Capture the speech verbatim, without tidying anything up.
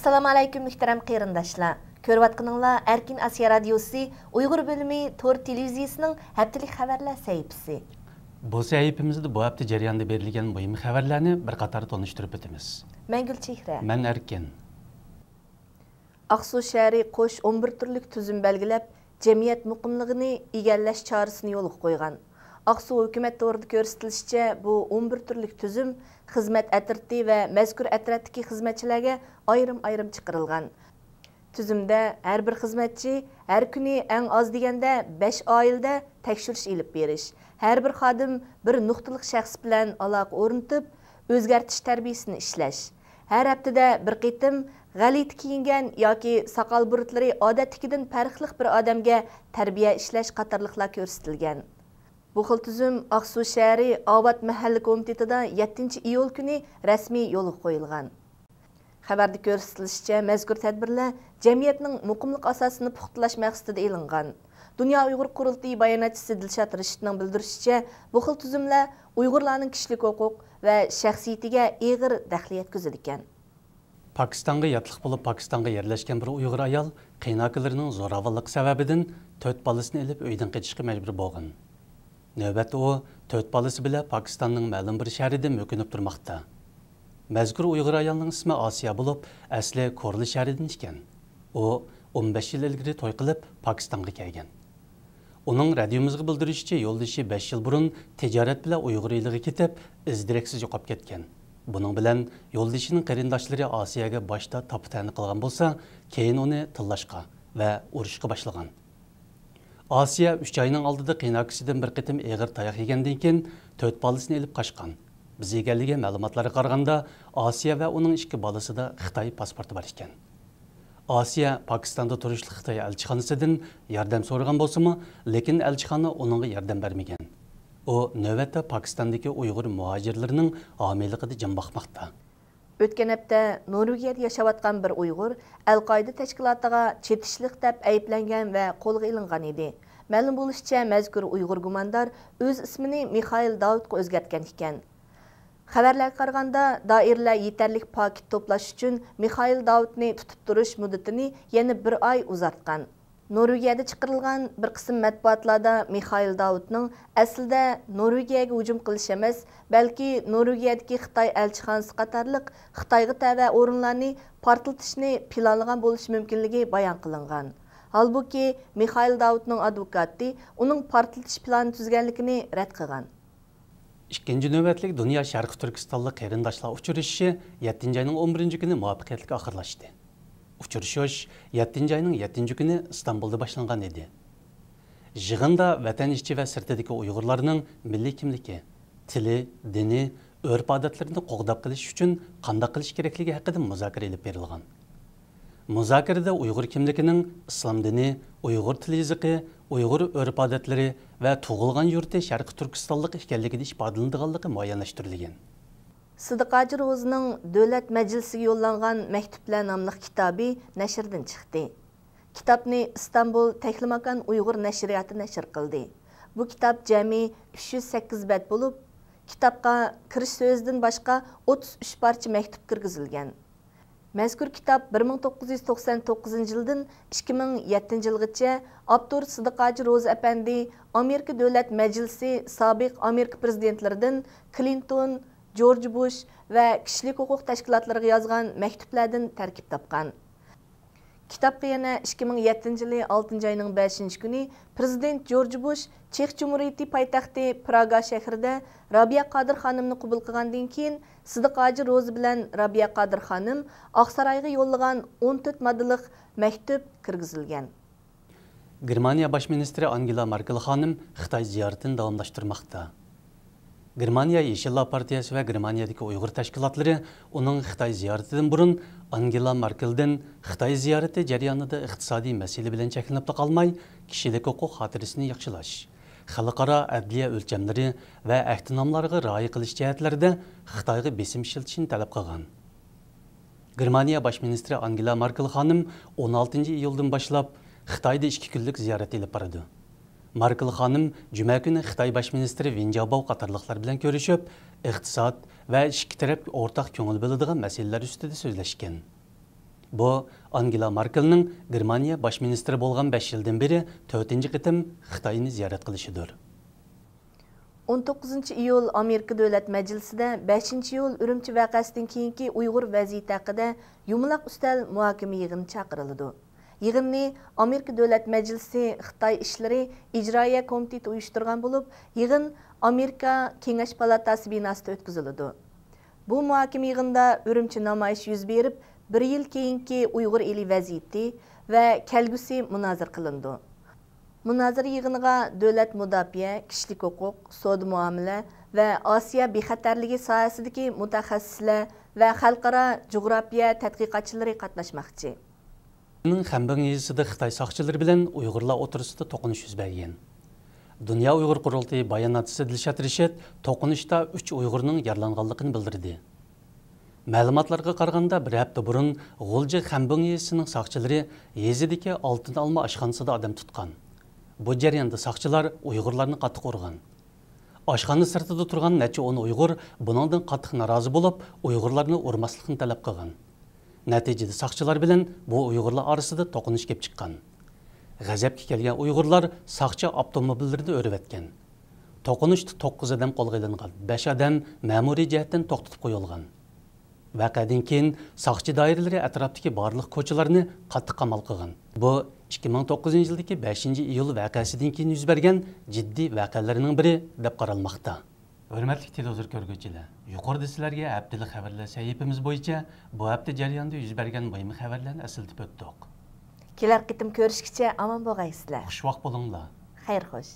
ئەسسالامۇ ئەلەيكۇم، مۇھتەرەم قېرىنداشلار. كۆرۈۋاتقىنىڭلار ئەركىن ئاسىيا رادىيوسى ئۇيغۇر بۆلۈمى تور تېلېۋىزىيىسىنىڭ ھەپتىلىك خەۋەرلەر سەھىپىسى. بۇ سەھىپىمىزدە بۇ ھەپتە جەريانىدا بېرىلگەن مۇھىم خەۋەرلەرنى بىر قاتار تونۇشتۇرۇپ ئۆتىمىز. مەن گۈلچېھرە. مەن ئەركىن. ئاقسۇ شەھىرى قوش ئون بىر تۈرلۈك تۈزۈم بەلگىلەپ، جەمئىيەت مۇقىملىقىنى ئىگىلەش چارىسىنى يولغا قويغان. ئاقسۇ ھۆكۈمەت تورىدا كۆرسىتىلىشىچە، بۇ ئون بىر تۈرلۈك تۈزۈم خىزمەت ئەترىتى ۋە مەزكۇر ئەترەتتىكى خىزمەتچىلەرگە ئايرىم-ئايرىم چىقىرىلغان. تۈزۈمدە ھەر بىر خىزمەتچى ھەر كۈنى ئەڭ ئاز دېگەندە بەش ئائىلىدە تەكشۈرۈش ئېلىپ بېرىش، ھەر بىر خادىم بىر نۇقتىلىق شەخس بىلەن ئالاقە ئورنىتىپ، ئۆزگەرتىش تەربىيىسىنى ئىشلەش، ھەر ھەپتىدە بىر قېتىم غەلىتە كىيىنگەن ياكى ساقال بۇرۇتلىرى ئادەتتىكىدىن پەرقلىق بىر ئادەمگە تەربىيە ئىشلەش قاتارلىقلار كۆرسىتىلگەن. بۇ خىل تۈزۈم ئاقسۇ شەھىرى ئاۋات مەھەللە كومىتېتىدا يەتتىنچى ئىيۇل كۈنى رەسمىي يولغا قويۇلغان. خەۋەردە كۆرسىتىلىشىچە، مەزكۇر تەدبىرلەر جەمئىيەتنىڭ مۇقىملىق ئاساسىنى پۇختىلاش مەقسىتىدە ئېلىنغان. دۇنيا ئۇيغۇر قۇرۇلتىيى باياناتچىسى دىلشات رىشىتنىڭ بىلدۈرۈشىچە، بۇ خىل تۈزۈملەر ئۇيغۇرلارنىڭ كىشىلىك ھوقۇق ۋە شەخسىيىتىگە ئېغىر دەخلى يەتكۈزىدىكەن. پاكىستانغا ياتلىق بولۇپ، پاكىستانغا يەرلەشكەن بىر ئۇيغۇر ئايال قېيىنئاكىلىرىنىڭ زوراۋانلىقى سەۋەبىدىن تۆت بالىسىنى ئېلىپ، ئۆيدىن قېچىشقا مەجبۇر بولغان. نۆۋەتتە ئۇ تۆت بالىسى بىلەن پاكىستاننىڭ مەلۇم بىر شەھىرىدە مۆكۈنۈپ تۇرماقتا. مەزكۇر ئۇيغۇر ئايالنىڭ ئىسمى ئاسىيە بولۇپ، ئەسلى كورلا شەھىرىدىن ئىكەن. ئۇ ئون بەش يىل ئىلگىرى توي قىلىپ، پاكىستانغا كەلگەن. ئۇنىڭ رادىيومىزغا بىلدۈرۈشىچە، يولدىشى بەش يىل بۇرۇن تىجارەت بىلەن ئۇيغۇر ئېلىغا كېتىپ، ئىز دېرەكسىز يوقاپ كەتكەن. بۇنىڭ بىلەن يولدىشىنىڭ قېرىنداشلىرى ئاسىيەگە باشتا تاپا-تەنە قىلغان بولسا، كېيىن ئۇنى تىللاشقا ۋە ئۇرۇشقا باشلىغان. ئاسىيە ئۈچ ئاينىڭ ئالدىدا قېيىنئاكىسىدىن بىر قېتىم ئېغىر تاياق يېگەندىن كېيىن، تۆت بالىسىنى ئېلىپ قاچقان. بىز ئىگىلىگەن مەلۇماتلارغا قارىغاندا، ئاسىيە ۋە ئۇنىڭ ئىككى بالىسىدا خىتاي پاسپورتى بار ئىكەن. ئاسىيە پاكىستاندا تۇرۇشلۇق خىتاي ئەلچىخانىسىدىن ياردەم سورىغان بولسىمۇ، لېكىن ئەلچىخانا ئۇنىڭغا ياردەم بەرمىگەن. ئۇ نۆۋەتتە پاكىستاندىكى ئۇيغۇر مۇھاجىرلىرىنىڭ ھامىيلىقىدا جان باقماقتا. ئۆتكەن ھەپتە نورۋېگىيەدە ياشاۋاتقان بىر ئۇيغۇر ئەلقائىدە تەشكىلاتىغا چېتىشلىق دەپ ئەيىبلەنگەن ۋە قولغا ئېلىنغان ئىدى. مەلۇم بولۇشىچە، مەزكۇر ئۇيغۇر گۇماندار ئۆز ئىسمىنى مىخائىل داۋۇتقا ئۆزگەرتكەن ئىكەن. خەۋەرلەرگە قارىغاندا، دائىرىلەر يېتەرلىك پاكىت توپلاش ئۈچۈن مىخائىل داۋۇتنى تۇتۇپ تۇرۇش مۇددىتىنى يەنە بىر ئاي ئۇزارتقان. نورۋېگىيەدە چىقىرىلغان بىر قىسىم مەتبۇئاتلاردا مىخائىل داۋۇتنىڭ ئەسلىدە نورۋېگىيەگە ھۇجۇم قىلىش ئەمەس، بەلكى نورۋېگىيەدىكى خىتاي ئەلچىخانىسى قاتارلىق خىتايغا تەۋە ئورۇنلارنى پارتلىتىشنى پىلانلىغان بولۇشى مۇمكىنلىكى بايان قىلىنغان. ھالبۇكى، مىخائىل داۋۇتنىڭ ئادۋوكاتى ئۇنىڭ پارتلىتىش پىلانى تۈزگەنلىكىنى رەت قىلغان. ئىككىنچى نۆۋەتلىك دۇنيا شەرقىي تۈركىستانلىق قېرىنداشلار ئۇچرىشىشى يەتتىنچى ئاينىڭ ئون بىرىنچى كۈنى مۇۋەپپەقىيەتلىك ئاخىرلاشتى. ئۇچرىشىش يەتتىنچى ئاينىڭ يەتتىنچى كۈنى ئىستانبۇلدا باشلانغان ئىدى. يىغىندا ۋەتەن ئىچى ۋە سىرتىدىكى ئۇيغۇرلارنىڭ مىللىي كىملىكى، تىلى، دىنى، ئۆرپ-ئادەتلىرىنى قوغداپ قېلىش ئۈچۈن قانداق قىلىش كېرەكلىكى ھەققىدە مۇزاكىرە ئېلىپ بېرىلغان. مۇزاكىرىدە ئۇيغۇر كىملىكىنىڭ ئىسلام دىنى، ئۇيغۇر تىل يېزىقى، ئۇيغۇر ئۆرپ-ئادەتلىرى ۋە تۇغۇلغان يۇرتى شەرقىي تۈركىستانلىق ئىكەنلىكىدە ئىپادىلىنىدىغانلىقى مۇئەييەنلەشتۈرۈلگەن. سىدىق ھاجى روزىنىڭ دۆلەت مەجلىسىگە يوللانغان مەكتۇپلەر ناملىق كىتابى نەشردىن چىقتى. كىتابنى ئىستانبۇل تەكلىماكان ئۇيغۇر نەشرىياتى نەشر قىلدى. بۇ كىتاب جەمئىي ئۈچ يۈز سەككىز بەت بولۇپ، كىتابقا كىرىش سۆزىدىن باشقا ئوتتۇز ئۈچ پارچە مەكتۇپ كىرگۈزۈلگەن. مەزكۇر كىتاب بىر مىڭ توققۇز يۈز توقسان توققۇزىنچى يىلدىن ئىككى مىڭ يەتتىنچى يىلغىچە ئاپتور سىدىق ھاجى روزى ئەپەندى ئامېرىكا دۆلەت مەجلىسى سابىق ئامېرىكا پىرېزىدېنتلىرىدىن كلىنتون، جورج بۇش ۋە كىشىلىك ھوقۇق تەشكىلاتلىرىغا يازغان مەكتۇپلاردىن تەركىب تاپقان. كىتابقا يەنە ئىككى مىڭ يەتتىنچى يىلى ئالتىنچى ئاينىڭ بەشىنچى كۈنى پىرېزىدېنت جورج بۇش چېخ جۇمھۇرىيىتى پايتەختى پراگا شەھىرىدە رابىيە قادىر خانىمنى قوبۇل قىلغاندىن كېيىن، سىدىق ھاجى روزى بىلەن رابىيە قادىر خانىم ئاقسارايغا يوللىغان ئون تۆت ماددىلىق مەكتۇپ كىرگۈزۈلگەن. گېرمانىيە باش مىنىستىرى ئانگېلا ماركېل خانىم خىتاي زىيارىتىنى داۋاملاشتۇرماقتا. گېرمانىيە يېشىللار پارتىيەسى ۋە گېرمانىيەدىكى ئۇيغۇر تەشكىلاتلىرى ئۇنىڭ خىتاي زىيارىتىدىن بۇرۇن ئانگېلا ماركېلدىن خىتاي زىيارىتى جەريانىدا ئىقتىسادىي مەسىلە بىلەن چەكلىنىپلا قالماي، كىشىلىك ھوقۇق خاتىرىسىنى ياخشىلاش، خەلقئارا ئەدلىيە ئۆلچەملىرى ۋە ئەھدىنامىلارغا رىئايە قىلىش جەھەتلىرىدە خىتايغا بېسىم ئىشلىتىشنى تەلەپ قىلغان. گېرمانىيە باش مىنىستىرى ئانگېلا ماركېل خانىم ئون ئالتىنچى ئىيۇلدىن باشلاپ خىتايدا ئىككى كۈنلۈك زىيارەت ئېلىپ بارىدۇ. ماركېل خانىم جۈمە كۈنى خىتاي باش مىنىستىرى ۋېن جياباۋ قاتارلىقلار بىلەن كۆرۈشۈپ، ئىقتىساد ۋە ئىككى تەرەپ ئورتاق كۆڭۈل بۆلىدىغان مەسىلىلەر ئۈستىدە سۆزلەشكەن. بۇ ئانگېلا ماركېلنىڭ گېرمانىيە باش مىنىستىرى بولغان بەش يىلدىن بېرى تۆتىنچى قېتىم خىتاينى زىيارەت قىلىشىدۇر. ئون توققۇزىنچى ئىيۇل ئامېرىكا دۆلەت مەجلىسىدە بەشىنچى ئىيۇل ئۈرۈمچى ۋەقەسىدىن كېيىنكى ئۇيغۇر ۋەزىيىتى ھەققىدە يۇمىلاق ئۈستەل مۇھاكىمە يىغىنى چاقىرىلىدۇ. يىغىننى ئامېرىكا دۆلەت مەجلىسى خىتاي ئىشلىرى ئىجرائىيە كومىتېتى ئۇيۇشتۇرغان بولۇپ، يىغىن ئامېرىكا كېڭەش پالاتاسى بىناسىدا ئۆتكۈزۈلىدۇ. بۇ مۇھاكىمە يىغىنىدا ئۈرۈمچى نامايىش يۈز بېرىپ، بىر يىل كېيىنكى ئۇيغۇر ئېلى ۋەزىيىتى ۋە كەلگۈسى مۇنازىرە قىلىنىدۇ. مۇنازىرە يىغىنىغا دۆلەت مۇداپىئە، كىشىلىك ھوقۇق، سودا مۇئامىلە ۋە ئاسىيا بىخەتەرلىكى ساھەسىدىكى مۇتەخەسسىسلەر ۋە خەلقئارا جۇغراپىيە تەتقىقاتچىلىرى قاتناشماقچى. خەنبىڭ يېزىسىدا خىتاي ساقچىلىرى بىلەن ئۇيغۇرلار ئوتتۇرىسىدا توقۇنۇش يۈز بەرگەن. دۇنيا ئۇيغۇر قۇرۇلتىيى باياناتچىسى دىلشات رىشىت توقۇنۇشتا ئۈچ ئۇيغۇرنىڭ يارىلانغانلىقىنى بىلدۈردى. مەلۇماتلارغا قارىغاندا، بىر ھەپتە بۇرۇن غۇلجا خەنبىڭ يېزىسىنىڭ ساقچىلىرى يېزىدىكى ئالتۇن ئالما ئاشخانىسىدا ئادەم تۇتقان. بۇ جەرياندا ساقچىلار ئۇيغۇرلارنى قاتتىق ئۇرغان. ئاشخانا سىرتىدا تۇرغان نەچچە ئون ئۇيغۇر بۇنىڭدىن قاتتىق نارازى بولۇپ، ئۇيغۇرلارنى ئۇرماسلىقنى تەلەپ قىلغان. نەتىجىدە ساقچىلار بىلەن بۇ ئۇيغۇرلار ئارىسىدا توقۇنۇش كېلىپ چىققان. غەزەپكە كەلگەن ئۇيغۇرلار ساقچى ئاپتوموبىللىرىنى ئۆرۈۋەتكەن. توقۇنۇشتا توققۇز ئادەم قولغا ئېلىنغان، بەش ئادەم مەمۇرىي جەھەتتىن توختىتىپ قويۇلغان. ۋەقەدىن كېيىن ساقچى دائىرىلىرى ئەتراپتىكى بارلىق كوچىلارنى قاتتىق قامال قىلغان. بۇ ئىككى مىڭ توققۇزىنچى يىلدىكى بەشىنچى ئىيۇل ۋەقەسىدىن كېيىن يۈز بەرگەن جىددىي ۋەقەلەرنىڭ بىرى دەپ قارالماقتا. ھۆرمەتلىك تېلېۋىزور كۆرگۈچىلەر، يۇقىرىدا سىلەرگە ھەپتىلىك خەۋەرلەر سەھىپىمىز بويىچە بۇ ھەپتە جەريانىدا يۈز بەرگەن مۇھىم خەۋەرلەرنى ئەسلىتىپ ئۆتتۇق. كېلەر قېتىم كۆرۈشكىچە ئامان بولغايسىلەر. خۇشۋاق بولۇڭلار. خەير خوش.